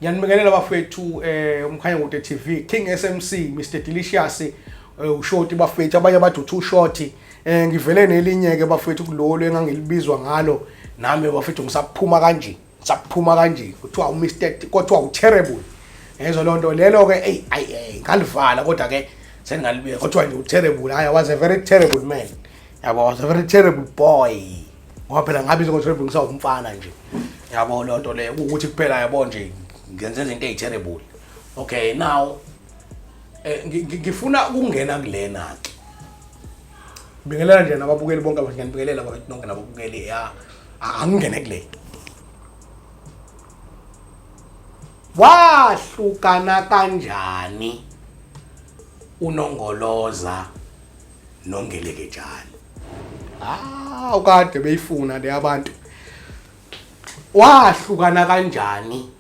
Ngiyanibingelela bafethu uMkhanyakude TV, King SMC, Mr Delicious, uShoti bafethu, abanye bathi uthu Shoti. Ngivele nelinye ke bafethu kulolu engangilibizwa ngalo nami bafethu ngisaphuma kanje, ngisaphuma kanje. Kuthiwa uMr kuthiwa uTerrible. Ngezwe lonto lelo ke, ey ay ngalivala kodwa ke sengalibiza kuthiwa nje uTerrible. Hayi, I was a very terrible man. Yabo, I was a very terrible boy. Ngoba phela ngabizwa ngo-terrible ngisawumfana nje. Yabo lonto leyo ukuthi kuphela yabo nje ngenze izinto eziterrible. Okay, now ngifuna ukungena kulena ke. Bingelela nje nababukeli bonke abantu, ngiyanibingelela bakithi nonke nababukeli, ya angingene kule. Wahlukana kanjani uNongoloza noNgelekejane? Ah, ukade beyifuna le abantu. Wahlukana kanjani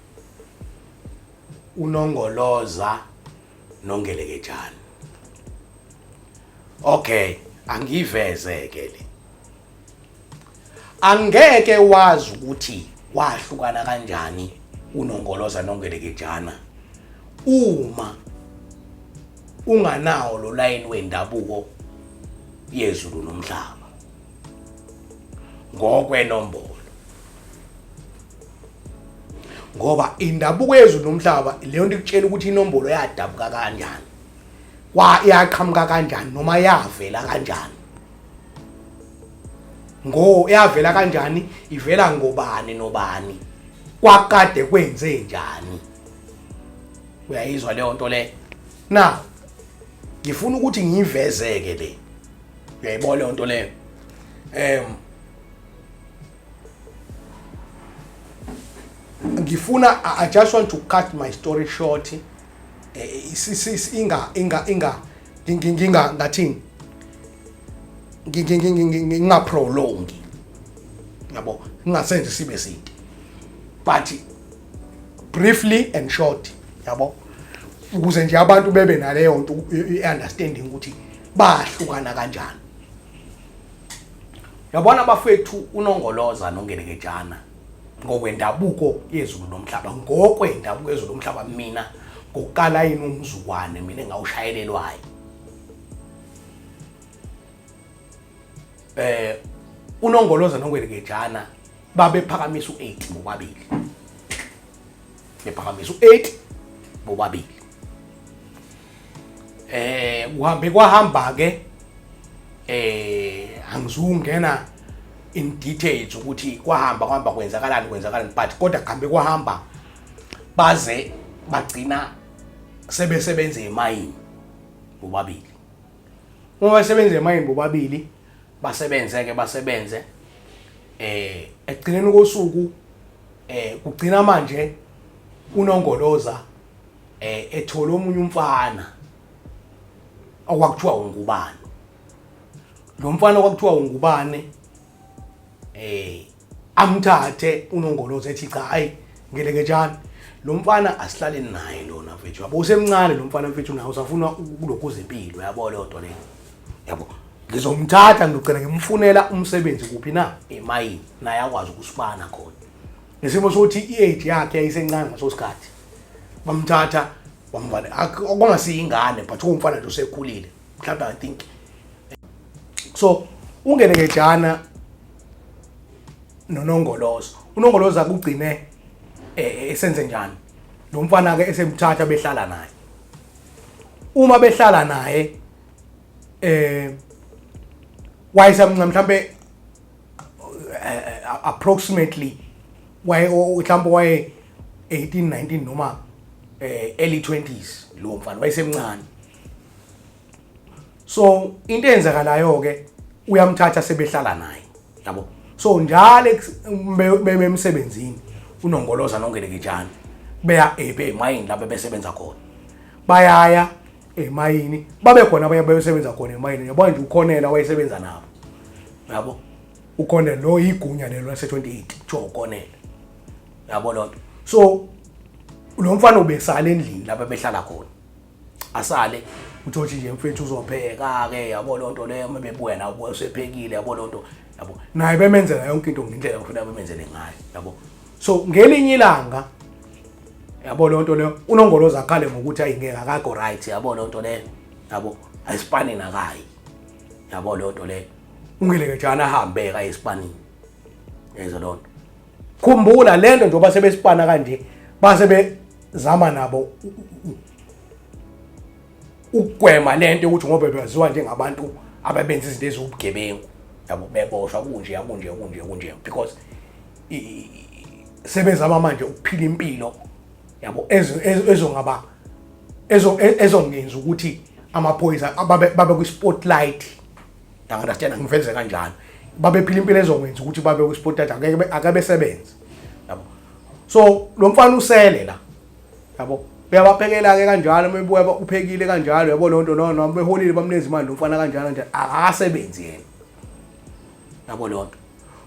uNongoloza noNgelekejane? Okay, angiveze ke le. Angeke wazi ukuthi wahlukana kanjani uNongoloza noNgelekejana uma unganawo lo layini wendabuko yezulu nomhlaba ngokwenombolo, ngoba indabuko yezulu nomhlaba leyo nto ikutshela ukuthi inombolo yadabuka kanjani, kwa yaqhamuka kanjani, noma yavela kanjani, ngo yavela kanjani, ivela ngobani nobani, kwakade kwenze njani. Uyayizwa leyo nto le? Now ngifuna ukuthi ngiyivezeke le, uyayibona leyo nto leyo? Ngifuna I just want to cut my story short. Inga inga inga nginga ngathini, nginga prolong, yabo, ngingasenze sibe side, but briefly and short, yabo, ukuze nje abantu bebe naleyo nto i-understanding ukuthi bahlukana kanjani. Yabona bafethu, uNongoloza noNgelekejana ngokwendabuko yezulu nomhlaba, ngokwendabuko yezulu nomhlaba, mina ngokuqala yini umzukwane mina engawushayelelwayo, uNongoloza noNgelekejana babephakamisa u8 bobabili, bephakamisa u8 bobabili. Kuhambe kwahamba ke, angizungena in details ukuthi kwahamba kwahamba kwenzakalani kwenzakalani, but kodwa kuhambe kwahamba baze bagcina sebesebenza emayini bobabili. Uma besebenza emayini bobabili, basebenze ke basebenze, ekugcineni kosuku kugcina manje uNongoloza ethola omunye umfana okwakuthiwa ungubani. Lo mfana okwakuthiwa ungubane amthathe uNongoloza ethi cha, hayi Ngelekejane, lo mfana asihlaleni naye lona mfethu, yabo, usemncane lo mfana mfethu, nawe usafuna kulokhuza impilo, yabo leyo nto leyo, yabo, ngizomthatha ngizogcina ngimfunela umsebenzi kuphi na, emayini, naye akwazi ukusibana khona, ngesimo sokuthi i-age yakhe yayisencane ngaso sikhathi. Bamthatha wamvale, okungasiyingane but uwumfana nje usekhulile mhlawumbe, I think so. UNgelekejana noNongoloza, uNongoloza kugcine esenze njani lo mfana ke, esemthatha behlala naye. Uma behlala naye wayesamncane mhlambe, approximately waye mhlawumbe waye 18 19 noma early 20s lo mfana, wayesemncane. So into eyenzakalayo ke, uyamthatha sebehlala naye, yabo. So njalo bememsebenzini uNongoloza noNgelekejana beya emayini lapho besebenza khona, bayaya emayini, babe khona abanye besebenza khona emayini, yabo nje uKhonela wayesebenza nabo, yabo, uKhonela lo igunya lelo lase 28 kuthiwa uKhonela, yabo lonto. So lo mfana ubesala endlini lapho behlala khona, asale uthi nje mfethu uzopheka ke, yabo lonto leyo, uma bebuya nawo ubuya usephekile, yabo lonto, yabo, naye bemenzela yonke into ngendlela kufanele bemenzele ngayo, yabo. So ngelinye ilanga Yabo leyo nto leyo, unongoloza akhale ngokuthi ayingeke akakho right, yabo leyo nto leyo, yabo ayisipani nakayi, yabo leyo nto leyo. Ungelekejana ahambe ka esipanini, yezwa leyo nto. Khumbula lento njengoba sebesipana kanje, base bezama nabo ukugwema lento ukuthi ngoba bebaziwa njengabantu ababenza izinto eziwubugebengu, yabo, beboshwa kunje kunje kunje kunje, because sebezama manje ukuphila impilo yabo ezongaba ezongenza ukuthi amaphoyisa babe kwi-spotlight. Understand ngiveze kanjalo, babephila impilo ezokwenza ukuthi babe kwi-spotlight, angeke ake besebenze, yabo. So lo mfana usele la, yabo, uyabaphekela ke kanjalo, mebuya uphekile kanjalo, yabo lonto no no beholile bamneza imali lo mfana kanjalo kanjalo, akasebenzi yena, yabo lonto.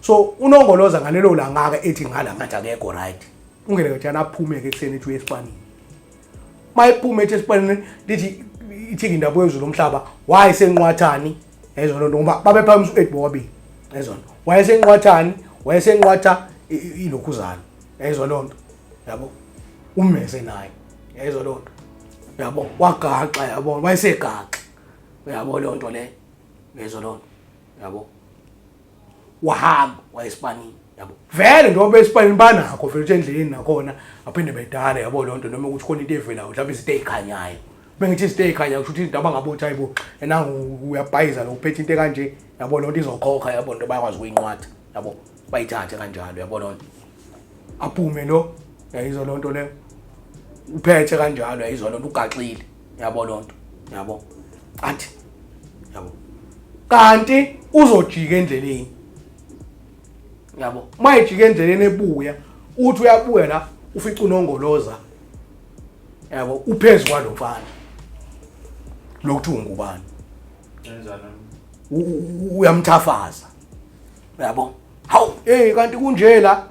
So unongoloza ngalelo langa ke ethi ngala ngathi akekho right, ungene kanjani aphume ke ekuseni ethi uyesipanini. Mayiphuma ethi esipanini, lithi ithi indaba yezulu lomhlaba wayesenqwathani, yezwa lonto, ngoba babephakamisa u-8 bobabili, yezwa, wayesenqwathani, wayesenqwatha ilokhuzana, yezwa lonto, yabo, umeze naye, yezwa lonto, yabo, wagaxa, yabo, wayesegaxa, yabo lonto le, yezwa lonto, yabo, wahamba wayesipanini, yabo. Vele njengoba esipanini banakho vele ukuthi endleleni nakhona aphinde bedale, yabo lonto, noma ukuthi khona into evelayo, mhlawumbe izinto ey'khanyayo. Bengithi izinto ey'khanyayo kusho ukuthi izinto abangabothi hayibo enangu uyabhayiza lo uphethe into ekanje, yabo lonto izokhokha, yabo nto bayakwazi ukuyinqwatha, yabo, bayithathe kanjalo, yabo lonto. Aphume lo, yayizwa lonto leyo, uphethe kanjalo, yayizwa lonto, ugaxile, yabo lonto, yabo, athi yabo kanti uzojika endleleni, yabo. Mayijika endleleni ebuya, uthi uyabuya la ufica unongoloza, yabo, uphezu kwalo mfana lokuthi ungubani, uyamthafaza, yabo. Hawu, hey, kanti kunje la,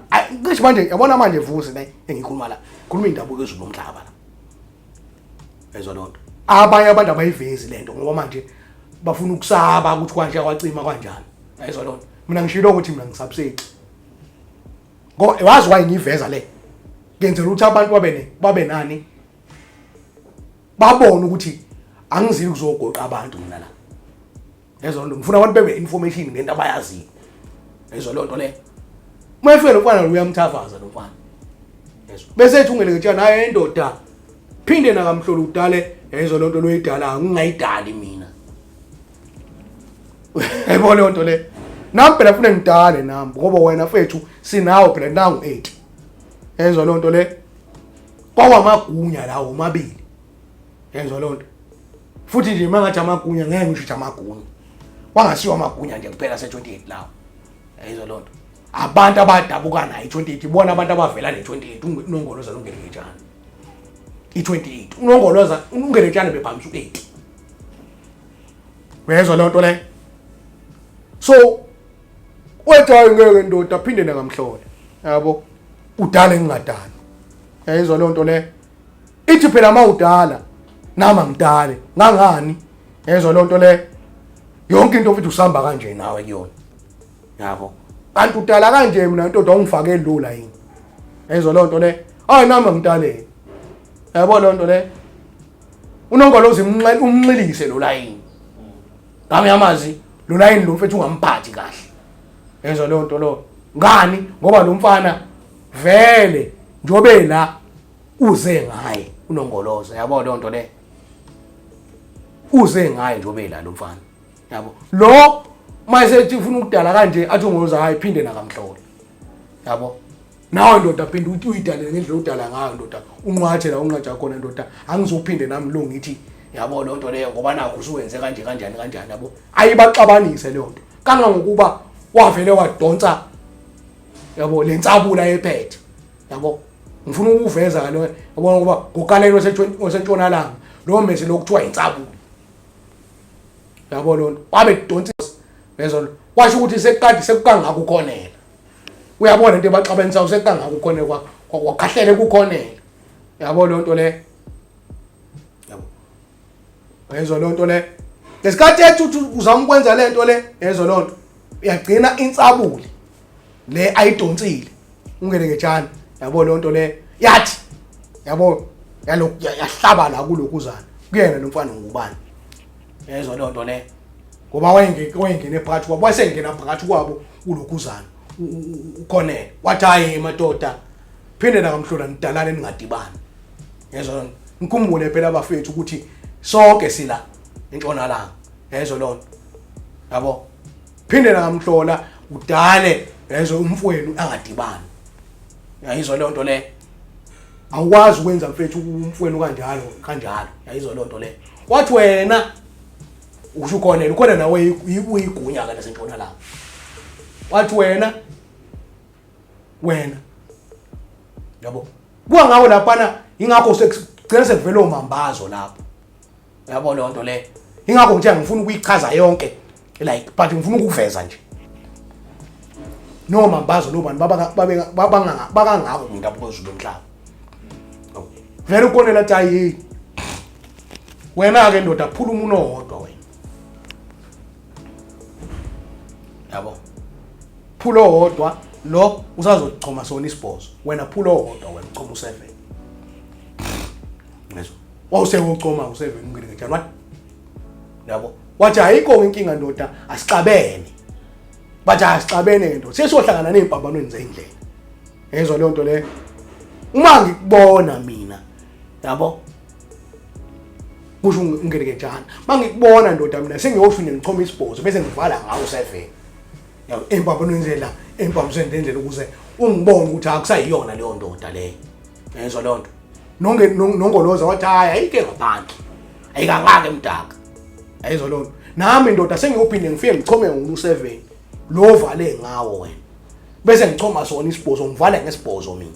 cishe manje yabona manje vusi le engikhuluma la, khuluma indaba kezulu lomhlaba la, ezwa lonto. Abanye abantu abayivezi lento ngoba manje bafuna ukusaba ukuthi kwanje kwacima kanjani, ayizwa lonto. Mina ngishilo ukuthi mina ngisabuseki ngoba wazi why ngiyiveza le, ngenzela ukuthi abantu babe ne babe nani, babone ukuthi angizili kuzogoqa abantu mina la, yezwa lonto. Ngifuna abantu bebe information ngento abayaziyo, yezwa lonto le. Uma efika lo mfana uyamthafaza lo mfana, yezwa, bese ethi ungeleketshana hayi endoda phinde nakamhlolo udale, yezwa lonto loyidala ngingayidali mina, yayibona leyo nto le. Nami phela funa ngidale nami ngoba wena mfethu sinawo phela nangu 8, yezwa leyo nto le. Kwawamagunya lawo omabili, yezwa leyo nto. Futhi nje mangathi amagunya ngeke ngisho ukuthi amagunya kwangasiwa amagunya nje kuphela se-28 lawo, yezwa leyo nto. Abantu abadabuka nayo i-28 ibona abantu abavela ne-28, unongoloza nongeleketshana i-28, unongoloza ungeleketshana bephamisa u-8, uyezwa leyo nto leyo. So wethi hayi ngeke ndoda phinde nakamhlola, yabo, udala engingadala, yayizwa leyo nto leyo. Ithi phela uma udala nami angidale ngangani, yayizwa leyo nto leyo. Yonke into futhi usihamba kanje nawe kuyona, yabo, kanti udala kanje mina ndoda ungifake lula yini, yayizwa leyo nto leyo. Hayi nami angidaleni, yabo leyo nto leyo. Unongolozi umnxilise lo layini, ngami yamazi lo layini lo mfethu ungamphathi kahle, yezwa leyo nto lo. Ngani? Ngoba lo mfana vele njobe la uze ngaye unongoloza, yabo leyo nto le, uze ngaye njobe la lo mfana, yabo. Lo mayesethi ufuna ukudala kanje athi ungoza hayi phinde nakamhlola, yabo. Nawe ndoda phinde uthi uyidalele ngendlela udala ngayo ndoda, unqwatshe la unqatsha khona ndoda, angizophinde nami lo ngithi yabo leyo nto leyo ngoba nakho usuwenze kanje kanjani kanjani, yabo. Ayibaxabanise leyo nto kangangokuba wavele wadonsa, yabo, le nsabula ephethe, yabo. Ngifuna ukuveza kalo, yabo, ngoba ngokalelo osentshonalanga lo mese lokuthiwa insabula, yabo, lonto wabe donsa lezo, washo ukuthi sekukade sekukangaka ukhonela, uyabona into ebaxabanisa usekukangaka ukhonela kwakhahlele kukhonela, yabo leyo nto le, yabo, yezwa leyo nto le. Ngesikhathi ethi uthi uzama ukwenza le nto le, yezwa leyo nto, uyagcina insabuli le ayidonsile ungeleketshana, yabo leyo nto le, yathi Yabo yalokhu yahlaba la kulokhuzana kuyena lo mfana ngubani. Yezwa leyo nto le. Ngoba wayengene phakathi kwabo, wayesengena phakathi kwabo ulokhuzana ukhonele. Wathi hayi madoda, phinde nakamhlola nidalane ningadibani. Yezwa loo nto. Nikhumbule phela abafethu ukuthi sonke sila entshonalanga. Yezwa loo nto. Yabo. Phinde nakamhlola udale yezwa umfowenu angadibani. Yayizwa leyo nto le. Awukwazi ukwenza mfethu umfowenu kanjalo kanjalo. Yayizwa leyo nto le. Wathi wena usho ukhona ukhona nawe uyigunya ke lasentshonalanga. Wathi wena wena yabo kuwa ngawo laphana ingakho sekugcina sekuvela omambazo lapho yabo leyo nto leyo ingakho ngithe ngifuna ukuyichaza yonke like but ngifuna ukuveza nje nomambazo nobani babangako kwindabuko yezulu lomhlaba vele ukonela athi hayi wena-ke ndoda phula umuntu owodwa wena yabo phula owodwa lo usazochoma sona isibhozo wena phula owodwa wena uchoma u7 ngezwa wawusewuchoma u7 ungene kanjani wathi yabo wathi ayikho inkinga ndoda asixabene bathi asixabene ke ndoda sesiyohlangana neziphambanweni zendlela yezwa leyo nto leyo uma ngikubona mina yabo kusho ungelekejana mangikubona ndoda mina sengiyoshune ngichoma isibhozo bese ngivala ngawo 7 yabo empambanweni ndlela empambanweni ndlela ukuze ungibone ukuthi akusayiyona leyo ndoda leyo yezwa leyo nto nonge nongoloza wathi hayi ayike ngaphandle ayikangake mdaka ayizwa leyo nto nami ndoda sengiyophinde ngifike ngichome ngo 7 lo vale ngawo wena bese ngichoma sona isibhozo ngivale ngesibhozo mina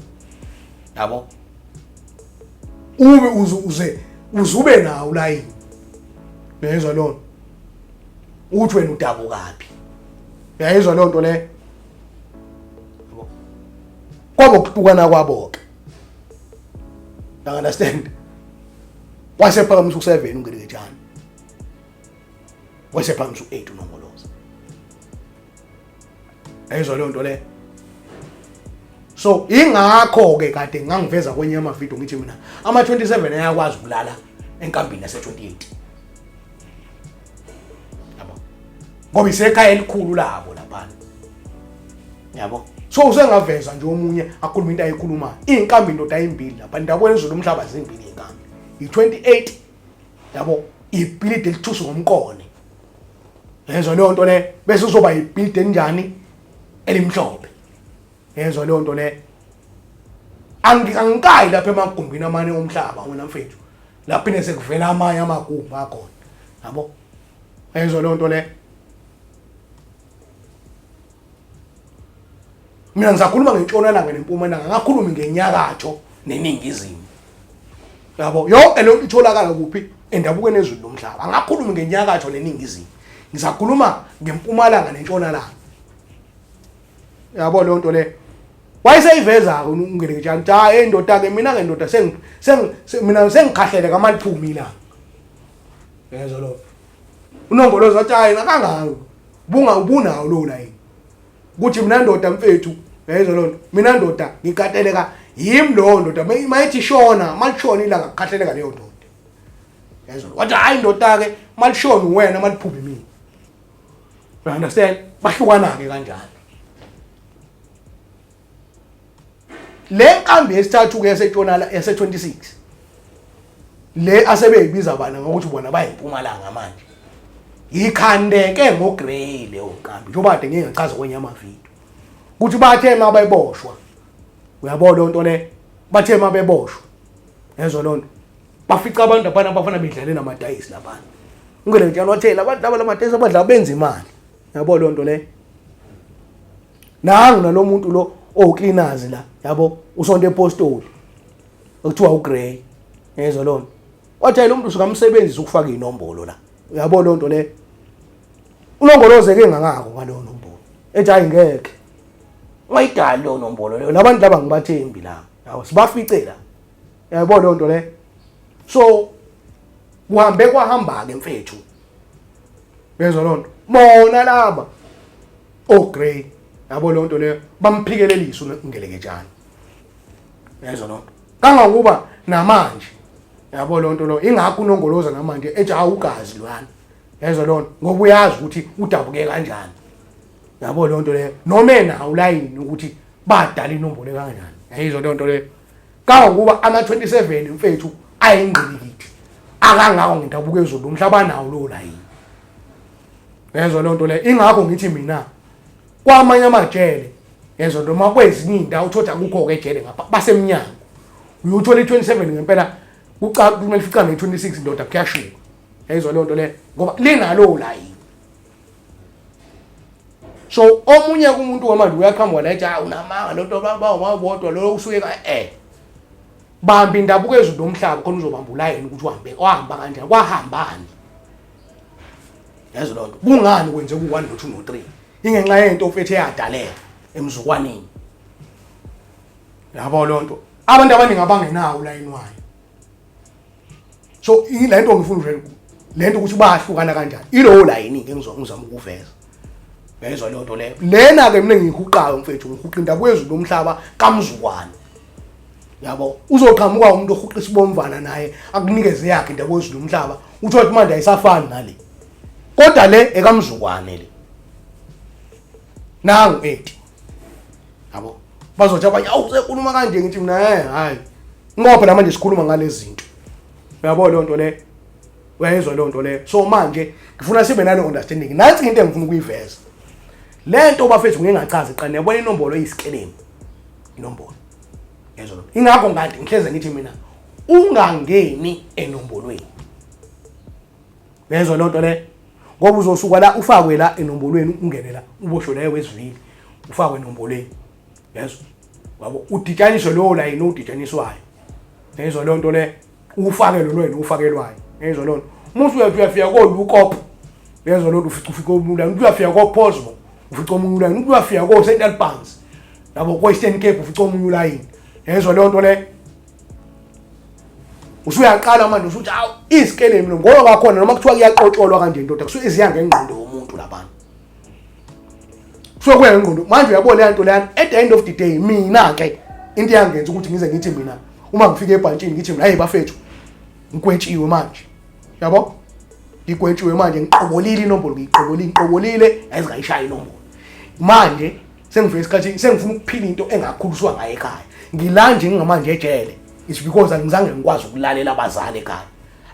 yabo ube uze uze uzube nawo layini uyayizwa lona uthi wena udabukaphi uyayizwa leyo nto leyo yabo kwabo kuhlukana kwabo ke you understand wasephakamisa u7 ungelekejana wasephakamisa u8 unongoloza Ayizwa leyo nto leyo. So ingakho ke kade ngangiveza kwenye ama video ngithi mina ama 27 ayakwazi ukulala enkambini yase 28. Yabo. Ngoba isekhaya elikhulu labo laphana. Yabo. So usengaveza nje omunye akhuluma into ayikhulumayo. Inkambi indoda ayimbili lapha ndabona izulu umhlaba zimbili inkambi. I28 yabo ibhilidi elithuswa ngomqone. Yezwa leyo nto le bese uzoba ibhilidi enjani elimhlophe. Yezwa leyo nto le. Angikayi lapha emagumbini amane omhlaba wena mfethu. Lapho ine sekuvela amanye amagumbi akhona. Yabo? Yezwa leyo nto le. Mina ngisakhuluma ngentshonalanga nempumalanga, ngakhulumi ngenyakatho neningizimu. Yabo, yonke le nto itholakala kuphi? Endabukweni ezweni lomhlaba. Angakhulumi ngenyakatho neningizimu. Ngisakhuluma ngempumalanga nentshonalanga. Yabo leyo nto le. Wayeseyiveza-ke ungeleketshana ukuthi hayi hey ndoda-ke mina-ke ndoda mina sengikhahlele kamaliphumi ilanga. Yezwa lokho. Unongoloza wathi hayi nakangako. Bunga ubunawo lo layini. Kuthi mina ndoda mfethu, yayizwa lonto. Mina ndoda ngikateleka yimi lowo ndoda mayithi shona, malishona ilanga kukhatheleka leyo ndoda. Yayizwa. Wathi hayi ndoda ke malishona wena maliphumi mina. You understand? Bahlukana ke kanjalo. Le nkambi yesithathu ke yasentshonala yase 26 le asebeyibiza bana ngokuthi bona bayimpumalanga manje ikhandeke ngogrey leyo nkambi njengoba kade ngike ngachaza kwenye amavidiyo ukuthi bathe uma beboshwa uyabona leyo nto le bathe uma beboshwa yezwa leyo nto bafica abantu laphana abafana bedlale namadayisi laphana ungene njalo wathela abantu laba lamadayisi abadlala benza imali yabo leyo nto le nangu nalomuntu lo owucleaners la yabo usonto epostoli okuthiwa uGrey yezwa lona wathi lo muntu usukamsebenzisa ukufaka inombolo la uyabo lonto nto le unongoloze ke ngangako ngaleyo nombolo ethi hayi ngeke ungayidali leyo nombolo leyo labantu laba ngibathembi la yawo sibafice la yabo leyo nto le so kuhambe kwahamba ke mfethu yezwa lonto bona laba oGrey yabo leyo nto leyo bamphikelelisa ungeleketshana yezwa lonto. Kangangokuba namanje yabo lonto lo ingakho unongoloza namanje ethi awugazi lwana. Yezwa lonto ngoba uyazi ukuthi udabuke kanjani. Yabo lonto leyo noma enawo ulayini ukuthi badala inombolo kanjani. Yayizwa lonto leyo. Kangangokuba ama-27 mfethu ayingqilikithi akangako ngendabuko ezulu umhlaba nawo lo layini. Yezwa lonto leyo ingakho ngithi mina kwamanye amajele yezwa noma kwezinye iy'ndawo uthole akukho-ke ejele ngapha basemnyango uyothola i-27 ngempela kumele ificane ne-26 ndoda kuyashuka yayizwa leyo nto leyo ngoba linalowo layini. So omunye umuntu wamanje uyaqhamuka la ethi ah unamanga lo nto bawubodwa lo usuke ka eh bamba indabuko ezulu lomhlaba khona uzobamba ulayini ukuthi uhambe wahamba kanjani kwahambani yazi loo nto kungani kwenzeka u-1 no-2 no-3 ingenxa yento mfethu eyadaleka emzukwaneni yabo loo nto abantu abaningi abangenawo ulayini wayo. So le nto ngifuna nje le nto ukuthi bahlukana kanjani ilowo layini ke ngizama ukuveza ngezwa leyo nto leyo. Lena-ke mina ngiyihuqayo mfethu ngihuqa indaba yezulu lomhlaba kamzukwane yabo. Uzoqhamuka umuntu ohuqa isibomvana naye akunikeze yakhe indaba yezulu lomhlaba uthole ukuthi manje ayisafani nale kodwa le ekamzukwane le nangu 80 yabo. Bazothi abanye awu sekhuluma kanje ngithi mina eh hayi ngoba phela manje sikhuluma ngalezi zinto uyabo leyo nto le uyayizwa leyo nto leyo. So manje ngifuna sibe nale understanding. Nansi into engifuna ukuyiveza le nto bafethu ngike ngachaza iqane yabona inombolo eyisikelemu inombolo yezwa lo ingakho ngathi ngihleze ngithi mina ungangeni enombolweni yezwa leyo nto le ngoba uzosuka la ufakwe la enombolweni ungene la uboshwe la wesivili ufakwe enombolweni yezwa wabo uditshaniswe lowo layini oditshaniswayo yezwa leyo nto le ufake lo lwena ufakelwayo yezwa leyo nto. Uma usuyathi uyafika kolukop yezwa leyo nto ufica ufika omunye ulayini uyafika koPosmo ufica omunye ulayini uyafika ko-Central Banks yabo ko-Eastern Cape ufica omunye ulayini yezwa leyo nto le. Usuyaqala manje usuthi awu isikelemu lo ngoba kwakhona noma kuthiwa kuyaqotsholwa kanje ndoda kusuke iziya ngengqondo yomuntu labantu kusuke kuya ngengqondo manje uyabona leya nto leyana. At the end of the day mina ke into eyangenza ukuthi ngize ngithi mina uma ngifika ebhantshini ngithi mina hey bafethu ngikwetshiwe manje yabo ngikwetshiwe manje ngiqobolile inombolo ngiyiqobolile ngiqobolile ayizingayishaya inombolo manje sengifika isikhathi sengifuna ukuphila into engakhuliswa ngayo ekhaya ngila nje ngingamanje ejele it's because angizange ngikwazi ukulalela abazali ekhaya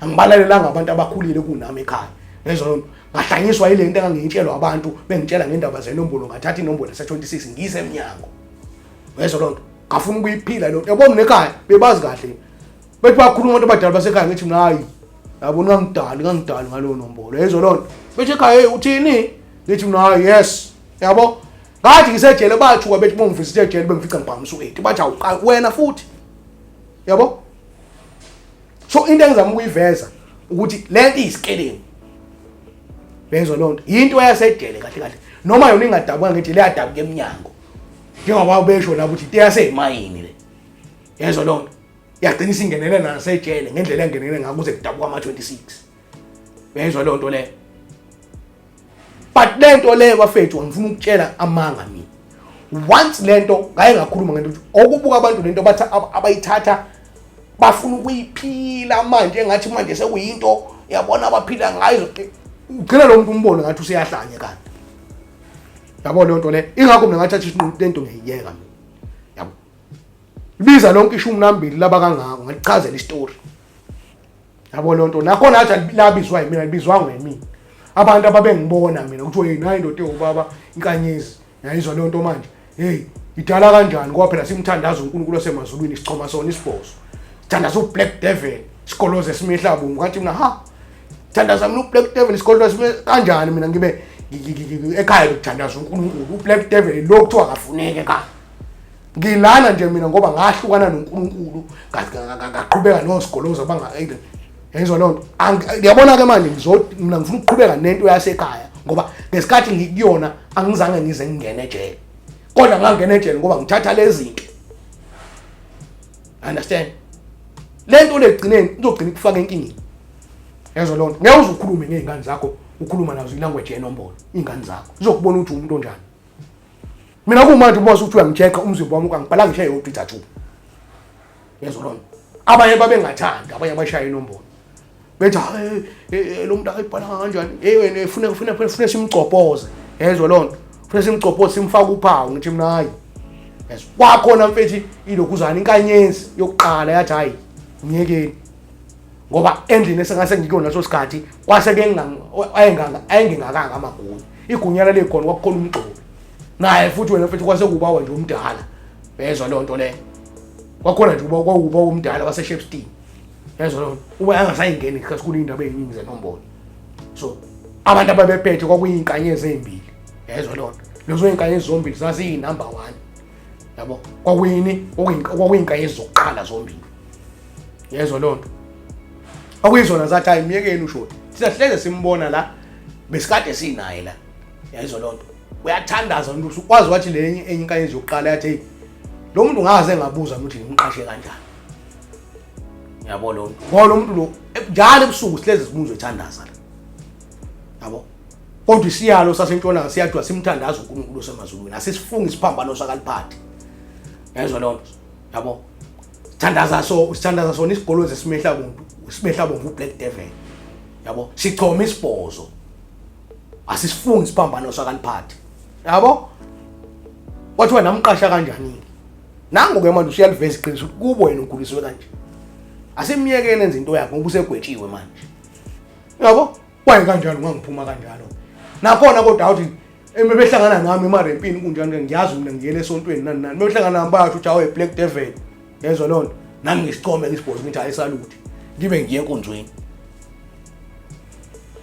angibalalelanga abantu abakhulile kunami ekhaya ngezwa loo nto ngahlanyiswa yile nto engangiyitshelwa abantu bengitshela ngendaba zenombolo ngathatha inombolo yase-26 ngiyise emnyango ngezwa loo nto ngafuna ukuyiphila loo nto yabo mina ekhaya bebazi kahle bethi bakhuluma abantu abadala basekhaya ngithi mina hayi yabo ningangidali ngangidali ngaleyo nombolo yezwa loo nto bethi ekhaya hey uthini ngithi mina hayi yes yabo ngathi ngisejele bathuka bethi bongifisithe ejele bengifica ngibhamisa u-8 bathi awuqali wena futhi yabo. So into engizama ukuyiveza ukuthi le nto iyisikelemu bezwa loo nto yinto eyasejele kahle kahle noma yona ingadabuka ngithi leyadabuka emnyango njengoba besho la ukuthi into eyaseyimayini le yezwa loo nto yagcina isingenele nasejele ngendlela engenele ngako kuze kudabuka ama-26 uyayizwa leyo nto leyo. But le nto leyo bafethu angifuna ukutshela amanga mina once le nto ngaye ngakhuluma ngento ukuthi okubuka abantu lento bathi abayithatha bafuna ukuyiphila manje engathi manje sekuyinto yabona abaphila ngayo ugcina lo muntu umbone ngathi useyahlanya kanti yabo leyo nto le ingakho mina ngathatha isinqumo lento ngiyiyeka mina yabo libiza lonke ishumi nambili laba kangako ngalichazela isitori yabo leyo nto nakhona athi labizwa yimina libizwanga yimina abantu ababengibona mina kuthiwa hey nayi indoda ewubaba inkanyezi yayizwa leyo nto manje hey idala kanjani ngoba phela simthandaza uNkulunkulu osemazulwini sichoma sona isibhozo sithandaza uBlack Devil isikoloze esimehla bomvu ngathi mina ha thandaza mina uBlack Devil isikoloze esime kanjani mina ngibe ekhaya bekuthandaza uNkulunkulu uBlack Devil lo kuthiwa akafuneki ekhaya ngilana nje mina ngoba ngahlukana noNkulunkulu ngaqhubeka nosigoloza banga yayizwa leyo nto ngiyabona ke manje mina ngifuna ukuqhubeka nento yasekhaya ngoba ngesikhathi ngikuyona angizange ngize ngingene ejele kodwa ngangena ejele ngoba ngithatha lezi zinto understand le nto legcineni izogcina ikufaka enkingeni yezwa leyo nto ngeke uze ukhulume ngey'ngane zakho ukhuluma nazo ilanguage yenombolo iy'ngane zakho izokubona ukuthi umuntu onjani mina kumanje uma usuthi uyangicheck-a umzimba wami ukangibhala ngisho eyodwa i-tattoo. Yezwa lona. Abanye babengathandi, abanye bashaya inombolo. Bethi hayi lo muntu akayibhalanga kanjani? Hey wena ufuna ufuna ufuna simgcobhoze. Yezwa lona. Ufuna simgcobhoze simfake uphawu ngithi mina hayi. Yezwa. Kwakhona mfethi ilokhuzana inkanyezi yokuqala yathi hayi myekeni. Ngoba endlini esengase ngikuyona leso sikhathi kwase ke ayengengakanga amagunya. Igunya lalikhona kwakukhona umgxobi. Naye futhi wena mfethu kwase kubawa nje umdala. Yezwa leyo nto leyo. Kwakhona nje uba kwawuba umdala waseShepstone. Yezwa leyo nto. Uba angasayingeni isikhathi kuney'ndaba ey'ningi zenombolo. So abantu ababephethe kwakuyinkanyezi ey'mbili. Yezwa leyo nto. Lezo y'nkanyezi zombili zaziyi-number one. Yabo? Kwakuyini? Kwakuyinkanyezi zokuqala zombili. Yezwa leyo nto. Okuyizona zathi hayi myekeni ushoti. Thina sihleze simbona la besikade sinaye la. Yayizwa leyo nto. Uyathandaza umuntu wazi wathi le enye enye inkanyezi yokuqala yathi hey lo muntu ngaze ngabuza ukuthi ngimqashe kanjani. Yabo lo muntu. Ngoba lo muntu lo njalo ebusuku sihleze simuzwe ethandaza la. Yabo. Kodwa isiyalo sasentshonalanga siyathiwa simthandaza uNkulunkulu osemazulwini. Asisifungi isiphambano sakaliphathi. Yayizwa leyo nto. Yabo. Sithandaza so sithandaza sona isigolozi esimehla buntu, simehla bomvu Black Devil. Yabo. Sichoma isibhozo. Asisifungi isiphambano sakaliphathi. Yabo. Kwathiwa namqasha kanjani? Nangu ke manje usuyaliveza iqiniso ukuthi kubo yena ukhuliswe kanje. Asimyekeni enze into yakhe ngoba usegwetshiwe manje. Yabo? Waye kanjalo ngangiphuma kanjalo. Nakhona kodwa awuthi behlangana nami emarempini kunjani ngiyazi mina ngiyele esontweni nani nani. Behlangana nami bayasho ukuthi awu Black Devil. Yezwa loo nto. Nami ngisichome ngisibhoze ngithi hayi salute. Ngibe ngiye enkonzweni.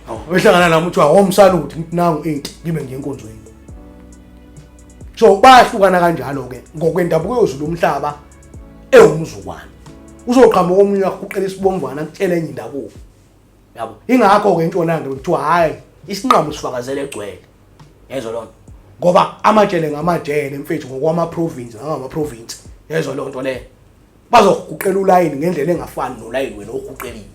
Awu behlangana nami uthi home salute ngithi nangu 8 ngibe ngiye enkonzweni. So bayahlukana kanjalo ke ngokwendabuko yozulu umhlaba ewumzukwana. Uzoqhamuka omunye akuqela isibomvana akutshele enye indabuko. Yabo. Ingakho ke intshonalanga kuthiwa hayi isinqamu sifakazele egcwele. Yezwa lonto. Ngoba amajele ngamajele mfethu ngokwama province ngama province. Yezwa lonto le. Bazoguqela ulayini ngendlela engafani nolayini wena oguqeliwe.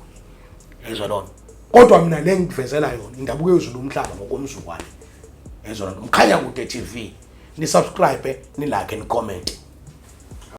Yezwa lonto. Kodwa mina le ngikuvezela yona indabuko yezulu umhlaba ngokomzukwane. Yezwa lonto. Mkhanya kude TV. Ni subscribe, ni like, ni comment.